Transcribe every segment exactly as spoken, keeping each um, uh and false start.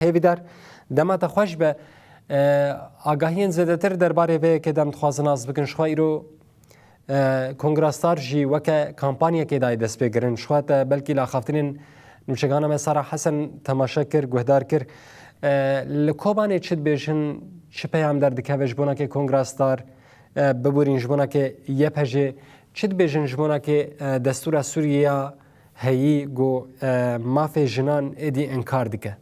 Hêvîdar, dema te xweş be. E, agahiyên zêdetir derbarê vê yekê dem dixwazin nas bikin. Ji xwe îro, e, Kongra Star jî weke kampanyekê dayê destpêkirin. Ji xwe te belkî li axaftinên nûçegana me Sara Hesen temaşe kir, guhdar kir. E, li Kobanê çi dibêjin, çi peyam derdikeve ji bona ke Kongra Star, e, biborîn ji bona ke Y P J, çi dibêjin ji bona ke, e, destûra Sûriye ya heyî ku, e, mafê jinan êdî inkar dike?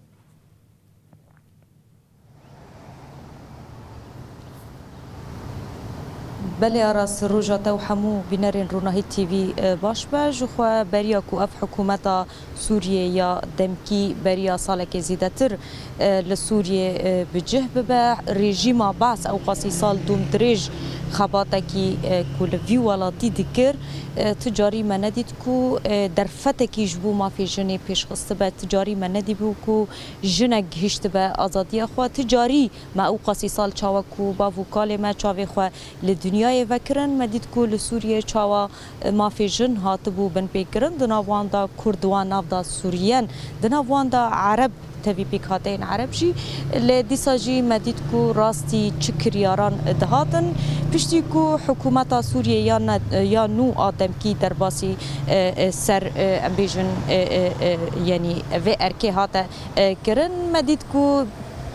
Belê Aras, roja te û hemû bînerên Ronahî T V, e, baş be. Ji xwe beriya ku ev hikûmeta Sûriyê ya demkî beriya salekê zêdetir, e, li Sûriyê, e, bi cih bibe, rejîma Baas ewqasî sal domdirêj xebatekî, e, ku li vî welatî dikir, e, ti carî me nedît ku, e, derfetekî ji bo mafê jinê pêşxistibe, ti carî me nedîbû ku jinek gihîştibe azadiya xwe. Ti carî me ew qasî sal çawa ku bav û kalê me çavê xwe li dinyayê vekirin, me dît ku li Sûriyê çawa, e, mafê jin hatibû binpêkirin. Di nav wan de Kurd, wan nav de Sûriyen, di nav wan de Ereb, tevî pêkhateyên Ereb jî. Lê dîsa jî me dît ku rastî çi kiryaran dihatin. Piştî ku hikûmeta Sûriyê ya ne, ya nû a demkî derbasî, e, e, ser, e, em bêjin, e, e, e, yanî vê erkê hate, e, kirin. Me dît ku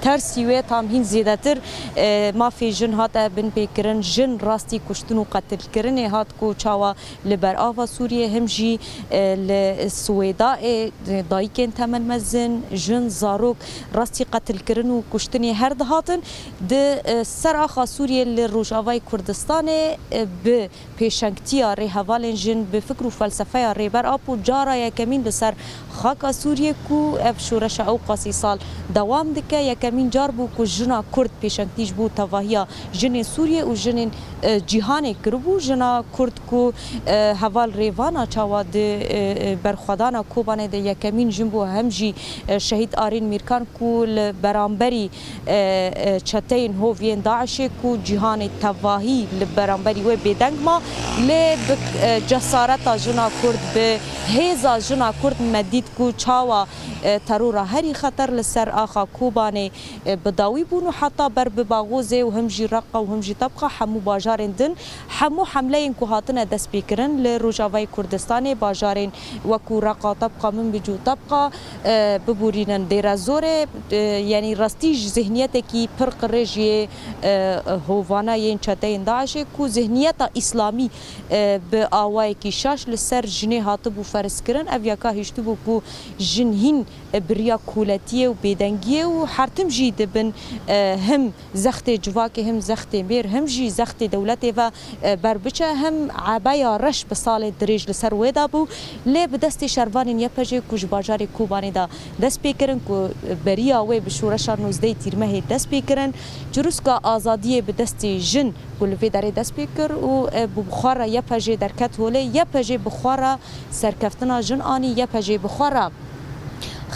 tersî wê tam hîn zêdetir, e, mafê jin hate binpêkirin. Jin rastî kuştin û qetilkirinê hat ku çawa li berava Sûriyê, him jî, e, li Swêda ê, e, dayikên temenmezin, jin, zarok rastî qetilkirin û kuştinê her dihatin. Di, e, ser axa Sûriyê li Rojavayê Kurdistanê, e, bi pêşengtiya rêhevalên jin, bi fikr û felsefeya Rêber Apo cara yekemîn li ser xaka Sûriyê ku ev şoreşa ew qasî sal dewam dike, yekemîn car bû ku jina Kurd pêşengtî ji bo tevahiya jinên Sûriyê û jinên, e, cîhanê kiribû. Jina Kurd ku, e, heval Rêvana çawa di, e, e, berxwedana Kobanê de yekemîn jin bû, hem jî, e, şehîd Arîn Mîrkan ku li beramberî e, e, çeteyên hov yên DAIŞê ku cîhanê tevahî li beramberî wê bêdeng ma, lê bi, e, cesareta jina Kurd, bi hêza jina Kurd me dît ku çawa, e, terora herî xeter li ser axa Kobanê, e, bi dawî bûn û heta ber bi Baxozê û him jî Reqa û him jî Tebqa hemû bajarên din, hemû hemleyên ku hatine destpêkirin li Rojavayê Kurdistanê, bajarên wekû Reqa, Tebqa, Minbic û Tebqa, e, biborînin Dêrezorê, e, yanî rastî ji zihniyetekî pir qirêj yê, e, hovana yên çeteyên DAIŞê ku zihniyeta îslamî, e, bi awayekî şaş li ser jinê hatibû ferizkirin. Ev yeka hiştibû ku jin hîn, e, bi riya koletiyê û bêdengiyê û her tim jî dibin, e, him zextê civakê, him zextê mêr, him jî zextê dewletê ve, e, ber biçe, him ebeya reş bi salê dirêj li ser wê de bû. Lê bi destê şervanên Y P J ku ji bajarê Kobanê de dest pê kirin, ku beriya wê bi şoreşa nozdehê Tîrmehê dest pê kirin, çirûska azadiyê bi destê jin ku li vê derê dest pê kir û, e, bi xwe re Y P J derket holê, Y P J bi xwe re serkeftina jin anî, Y P J bi xwe re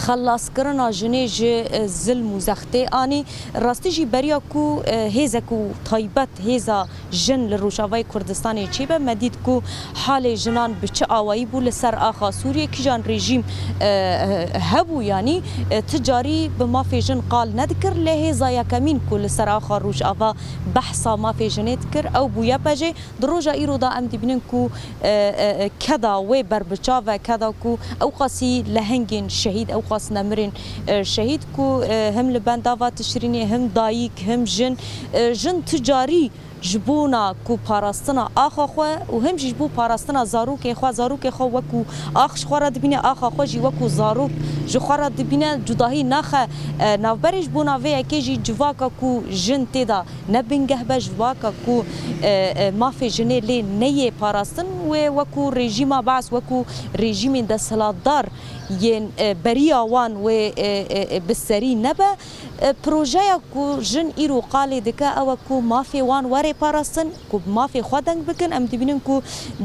xelaskirina jinê ji, e, zilm û zextê anî. Rastî jî beriya ku, e, hêzek û taybet hêza jin li Rojavayê Kurdistanê çêbe, me dît ku halê jinan bi çi awayî bû li ser axa Sûriyê, kîjan rejîm, e, e, hebû, yanî, e, ti carî bi mafê jin qal nedikir, lê hêza yekemîn ku li ser axa Rojava behsa mafê jinê dikir, ew bû Y P J. Di roja îro de em dibînin ku, e, e, e, keda wê berbiçav e, keda ku ewqasî lehengên şehîd, ewqas nemirên, e, şehîd ku, e, him li benda va tişrînê, him dayik, him jin, e, jin ti carî ji bona ku parastina axa xwe û him jî ji bo parastina zarokê xwe, zarokê xwe wekû ax ji xwe re dibîne, axa xwe jî wekû zarok ji xwe re dibîne, cudahî naxe, e, navberê. Ji bona vê yekê jî civaka ku jin tê de ne bingeh be, civaka ku, e, e, mafê jinê lê neyê parastin, wê wekû rejîma Baas, wekû rejîmên desthilatdar yên, e, beriya wan wê, e, e, e, bi serî nebe. E, projeya ku jin îro qalê dike ew e ku mafê wan were parastin, ku bi mafê xwe deng bikin. Em dibînin ku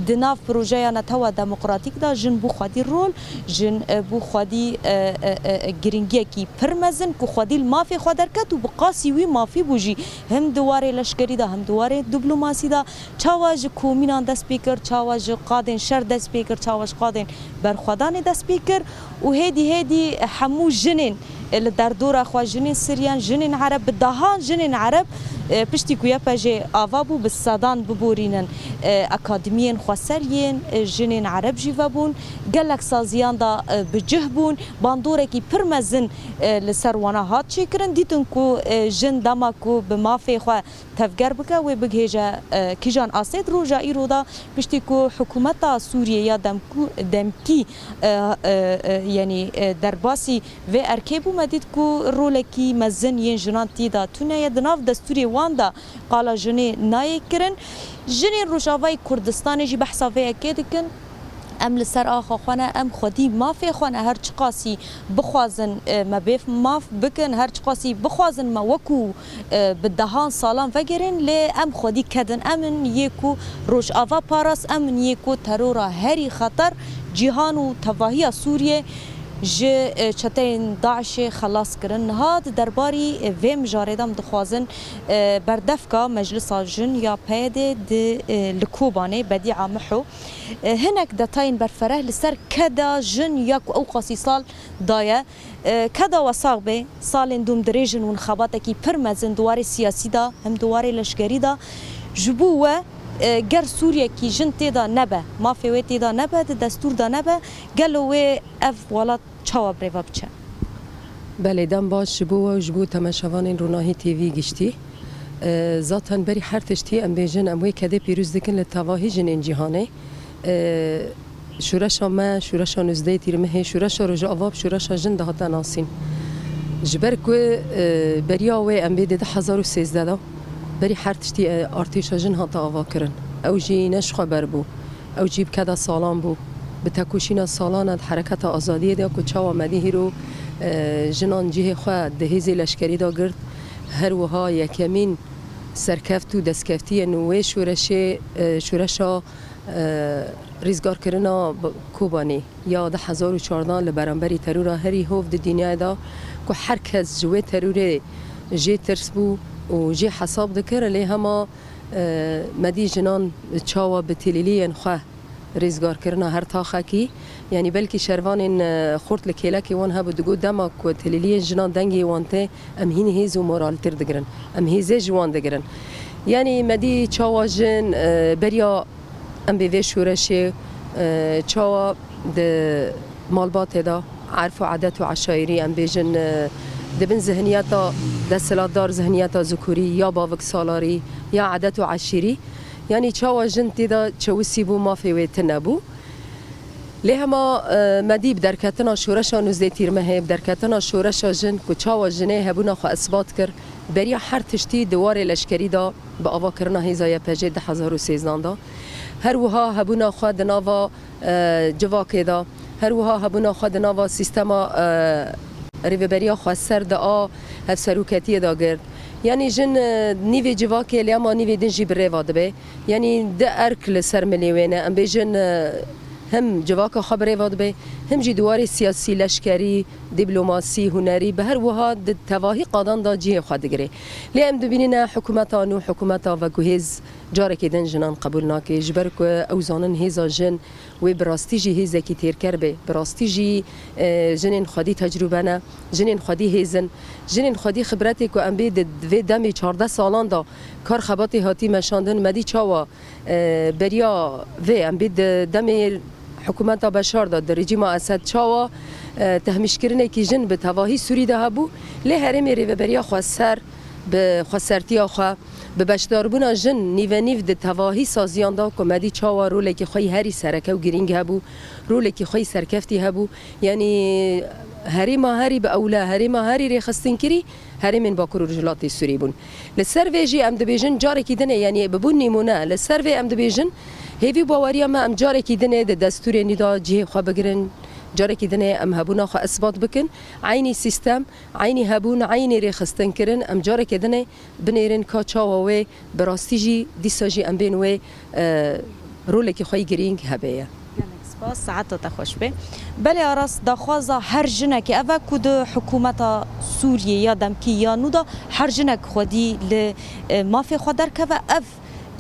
di nav projeya netewa demokratîk de jin bû xwedî rol, jin, e, bû xwedî, e, e, e, e, giringiyekî pir mezin ku xwedî li mafê xwe derket û bi qasî wî mafî bû jî, him di warê leşkerî de, him di warê diplomasî de, çawa ji komînan dest pê kir, çawa ji qadên şer dest pê kir, çawa ji qadên berxwedanê dest pê kir Û hêdî hêdî hemû jinên li derdora xwe, jinên Siryan, jinên Ereb, bi dehan jinên Ereb, e, piştî ku Y P J ava bû, bi sedan biborînin, e, akademiyên xweser yên, e, jinên Ereb jî vebûn. Gelek saziyan de, e, bi cih bûn. Bandorekî pir mezin, e, li ser wana hat çêkirin. Dîtin ku, e, jin dema ku bi mafê xwe tevger bike, wê bigihêje, e, kîjan astê. Di roja îro de, piştî ku hikûmeta Sûriyê ya demkû-, demkî, e, e, e, yanî, e, derbasî vê erkê bû, me dît ku rolekî mezin yên jinan tê de tune ye. Di nav destûrê wan de qala jinê nayê kirin. Jinên Rojavayê Kurdistanê jî behsa vê yekê dikin. Em li ser axa xwe ne, em xwedî mafê xwe ne, her çiqasî bixwazin, e, me bê maf bikin, her çiqasî bixwazin me wekû, e, bi dehan salan vegerin, lê em xwedî kedin. Em in yê ku Rojava parast, em in yê ku terora herî xeter cîhan û tevahiya Sûriyê ji, e, çeteyên DAIŞê xelas kirin. Niha di derbarî, e, vê mijarê de em dixwazin, e, berdevka Meclisa Jin ya P Y D'ê di, e, li Kobanê, Bedîa Miho, e, hinek detayên berfereh li ser keda jin ya ku ew qasî sal daye. E, keda we sax be, salên dûm dirêj in û xebatekî pir mezin di warê siyasî de, hem di warê leşkerî de. Ji bo we, e, ger Sûriyekî jin tê de nebe, mafê wê tê de nebe, di destûr de nebe, gelo wê ev welat çawa bi rê ve biçe? Belê, dem baş ji bo we û ji bo temaşevanên Ronahî T V giştî. E, zaten berî her tiştî em bêjin, em wê kedê pîroz dikin li tevahî jinên cîhanê. E, şoreşa me, şoreşa nûzdehê Tîrmehê, şoreşa Rojava bi şoreşa jin dihate nasîn. Ji ber ku, e, beriya wê em bê di du hezar û sêzdeh de, berî her tiştî, e, artêşa jin hate avakirin. Ew jî ne ji xwe ber bû. Ew jî bi keda salan bû. Bi tekoşîna salana di hereketa azadiyê de ku çawa me dî hîro, e, jinan cihê xwe di hêzê leşkerî de girt. Her wiha yekemîn serkeft û destkeftiyên wê şoreşê, e, şoreşa, e, rîzgarkirina b-, Kobanê ya du hezar û çardeh li beramberî terora herî hov di dinyayê de ku her kes ji wê terorê jê tirs bû û jê hesab dikir, lê hema, e, me dî jinan çawa bi têlîliyên xwe rêzgarkirina her taxekî, yanî belkî şervanên, e, xurt li kêlekê wan hebû, digot dema ku têlîliyên jinan dengê wan tê, em hîn hêz û moraltir digirin. Em hêzê ji wan digirin. Yanî me dî çawa jin, e, beriya em bê vê şoreşê, e, çawa di malbatê de, erf û edet û eşayirî, em bêjin, e, di bin zihniyeta desthilatdar, zihniyeta zikurî, ya bavik salarî, ya edet û eşîrî, yanî çawa jin tê de çewisî bû, mafê wê tune bû. Lê hema, e, me dî bi derketina şoreşa nûzdeh Tîrmehê, bi derketina şoreşa jin ku çawa jinê hebûna xwe isbat kir, beriya her tiştî di warê leşkerî de bi avakirina hêza Y P J du hezar û sêzdeh de, her wiha hebûna xwe di nava, e, civakê de, her wiha hebûna xwe di nava sîstema, e, rêveberiya xweser di a hevseroketiyê de girt. Yanî jin, e, nîvê civakê lê hema nîvê din jî bi rê ve dibe. Yanî du erk li ser milê wê ne. Em bêjin, e, him civaka xwe bi rê ve dibe, him jî di warê siyasî, leşkerî, dîplomasî, hunerî, bi her wiha di tevahî qadan de cihê xwe digire. Lê em dibînine hikûmeta nû, hikûmeta veguhêz carekê din jinan qebûl nake, ji ber ku ew zanin hêza jin wê bi rastî jî hêzekî têrker be, bi rastî jî, e, jinên xwedî tecrûbe ne, jinên xwedî hêz in, jinên xwedî xibretê ku em bê di vê demê çardeh salan de kar xebatê hatî meşandin, me dî çawa, e, beriya vê em bê di demê hikûmeta Beşar de, di rejîma Esed çawa, e, tehmîşkirinekî jin bi tevahî Sûrî de hebû, lê herêmê rêveberiya xweser bi xwesertiya xwe, bi beşdarbûna jin nîvenîv di tevahî saziyan de ku me dî çawa rolekî xwe yî herî sereke û girîng hebû, rolekî xwe yî serkeftî hebû. Yanî herêma herî bi ewle, herêma herî rêxistinkirî herêmên Bakur û Rojhilatê Sûrî bûn. Li ser vê jî em dibêjin carekî dinê, yanî bi bûn nîmûne, li ser vê em dibêjin hêvî û baweriya me em carekî dinê di destûrê nû de cihê xwe bigirin, carekî dinê em hebûna xwe isbat bikin. Eynî sîstem, eynî hebûn, eynî rêxistinkirin, em carekê dinê binêrin ka çawa wê bi rastî jî dîsa jî em bên wê, e, rolekî xwe yî girîng hebe ye. Gelek spas, saeta te xweş be. Belê Aras, daxwaza her jinekê ev e ku di hikûmeta Sûriyê ya demkî ya nû de her jinek xwedî li, e, mafê xwe derkeve. Ev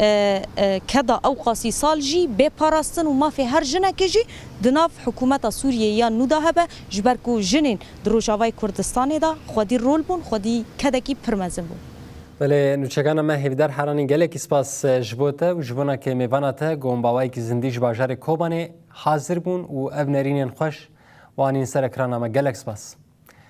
E, e, keda ew qasî sal jî bê parastin û mafê her jinekê jî di nav hikûmeta Sûriyê ya nû de hebe, ji ber ku jinên di Rojavayê Kurdistanê de xwedî rol bûn, xwedî kedekî pir mezin bûn. Belê, nûçegana me Hêvîdar Heranî, gelekî spas, e, ji bo te û ji bona ke mêvana te, got, bawayekî zindî ji bajarê Kobanê hazir bûn û ev nerînên xweş û anîn ser ekrana me. Gelek spas.